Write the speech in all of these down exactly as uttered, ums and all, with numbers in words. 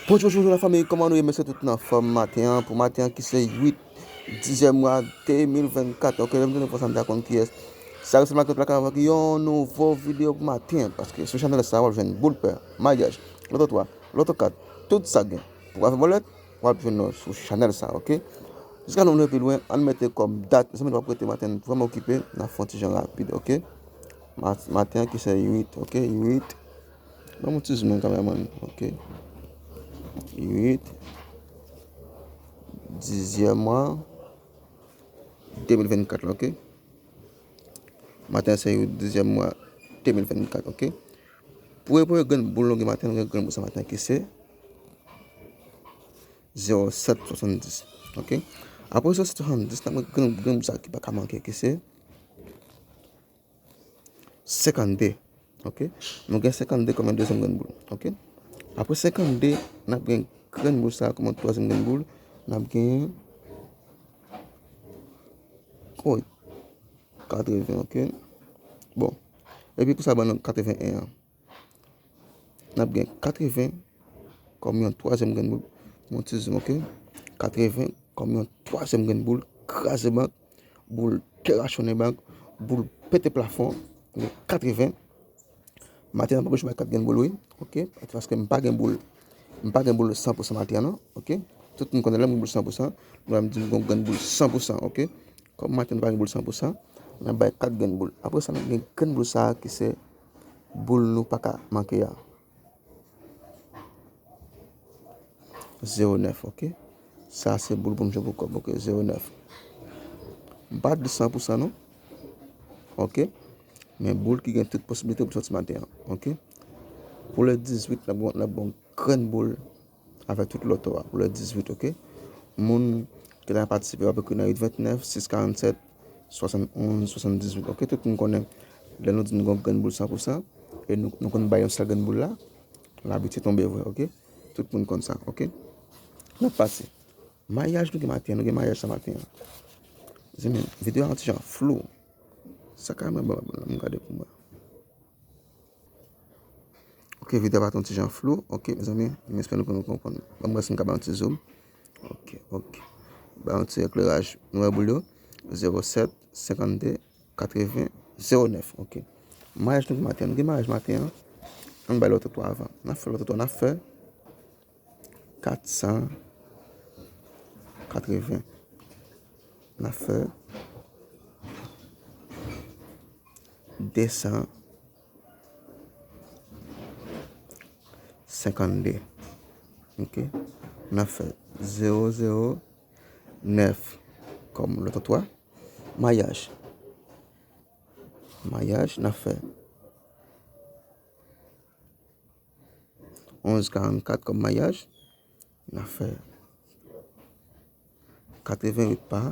Bonjou, bonjou, bonjou, lafanmi, kòman nou ye? M espere tout nou anfòm maten an. Pou maten an ki se uit dizyèm mwa de mil vennkat, ok, lè m tande vwa sa, m ta konn kiyès. Sa rete maten an la avèk yon nouvo videyo pou maten an, paske sou chanèl sa, w ap jwenn boul pè, maryaj, loto twa, loto kat, tout sa gen. Pou w ap fè bòlèt, w ap jwenn nou sou chanèl sa, ok? Jiska nou rive pi lwen, ann mete kòm dat, mezanmi, nou p ap rete maten an vrèman okipe, n ap fè yon ti jan rapid, ok? Ma-, maten an ki se uit, ok, uit. Ban m yon ti zoom nan, kameramann, ok? Uit dizyèm mwa de mil vennkat la, ok? Maten an se uit dizyèm mwa de mil vennkat, ok? Pou premye grenn boul nou gen maten an, nou gen grenn boul sa maten an ki se zewo sèt swasanndis, ok? Apre zewo sèt swasanndis, n ap gen grenn, grenn boul sa ki pa ka manke, ki se senkannde, ok? Nou gen senkannde kòm yon dezyèm grenn boul, ok? Apre senkannde, n ap gen grenn boul sa kòm yon twazyèm grenn boul, n ap gen, oh, katreven, ok? Bon, epi pou sa ban nou katreven en an. N ap gen katreven kòm yon twazyèm grenn boul. Yon ti zoom, ok? Katreven kòm yon twazyèm grenn boul. Kraze bank, boul derachonnen bank, boul pete plafon. Katreven. Maten an, m poko janm bay kat grenn boul, wi. Ok? Paske m pa gen boul. M pa gen boul san pou san maten an, non. Ok? Tout moun konnen lè m gen boul san pou san, nou wè m di m gen grenn boul san pou san, ok? Kòm maten an m pa gen boul san pou san, n ap bay kat grenn boul. Apre sa, n ap gen grenn boul sa a ki se boul nou pa ka manke a. Zewo nèf, ok? Sa se boul pou m jwe pou kòb, ok? Zewo nèf. M pa di san pou san non. Ok? Men boul ki gen tout posiblite pou soti maten an, ok? Pou lè dizuit, n ap, n ap bon grenn boul avèk tout loto a pou lè dizuit, ok? Moun ki ta patisipe, w ap ekri nan uit vennèf, sis karannsèt, swasannonz, swasanndizuit, ok? Tout moun konnen, lè nou di nou gon grenn boul san pou san, e nou, nou konn bay yon sèl grenn boul la, labitye tonbe vre, ok? Tout moun konn sa, ok? N ap pase. Maryaj nou gen maten an, nou gen maryaj sa maten an. Zanmi, videyo a yon ti jan flou. Sa ka mwen, bon, bon, m gade pou mwen. Ok, videyo a pa t yon ti jan flou. Ok, mezanmi, m espere nou konn konprann. Ban m wè si m ka ba yon ti zoom. Ok, ok. Ba yon ti ekleraj. Nou wè boul yo. Zewo sèt, senkannde, katreven, zewo nèf. Ok. Maryaj nou gen maten an. Nou gen maryaj maten an. Ann bay loto twa avan. N ap fè loto twa. N ap fè kat san katreven. N ap fè de san senkannde. Ok? N ap fè zewo zewo nèf kòm loto twa. Maryaj. Maryaj, n ap fè onz karannkat kòm maryaj. N ap fè katreven uit pa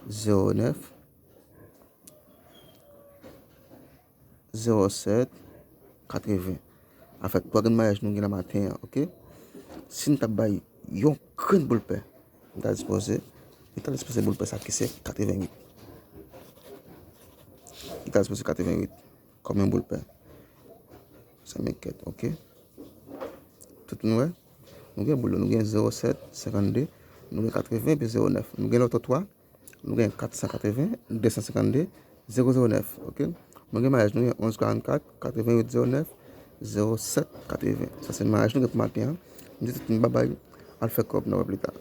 zewo nèf, zewo sèt, katreven. Anfèt, twa grenn maryaj nou gen la maten an, ok? Si n t ap bay yon grenn boul pè, m ta sipoze, m ta sipoze boul pè sa ki se katreven uit. M ta sipoze katreven uit kòm yon boul pè. Sa men kèt, ok? Tout moun wè? Nou gen boul yo, nou gen zewo sèt, senkannde, nou gen katreven epi zewo nèf. Nou gen loto twa, nou gen kat san katreven, de san senkannde, zewo zewo nèf, ok? Nou gen maryaj, nou gen onz karannkat, katreven uit zewo nèf, zewo sèt katreven. Sa se maryaj nou gen pou maten an. M di tout moun babay, al fè kòb, n ap wè pita.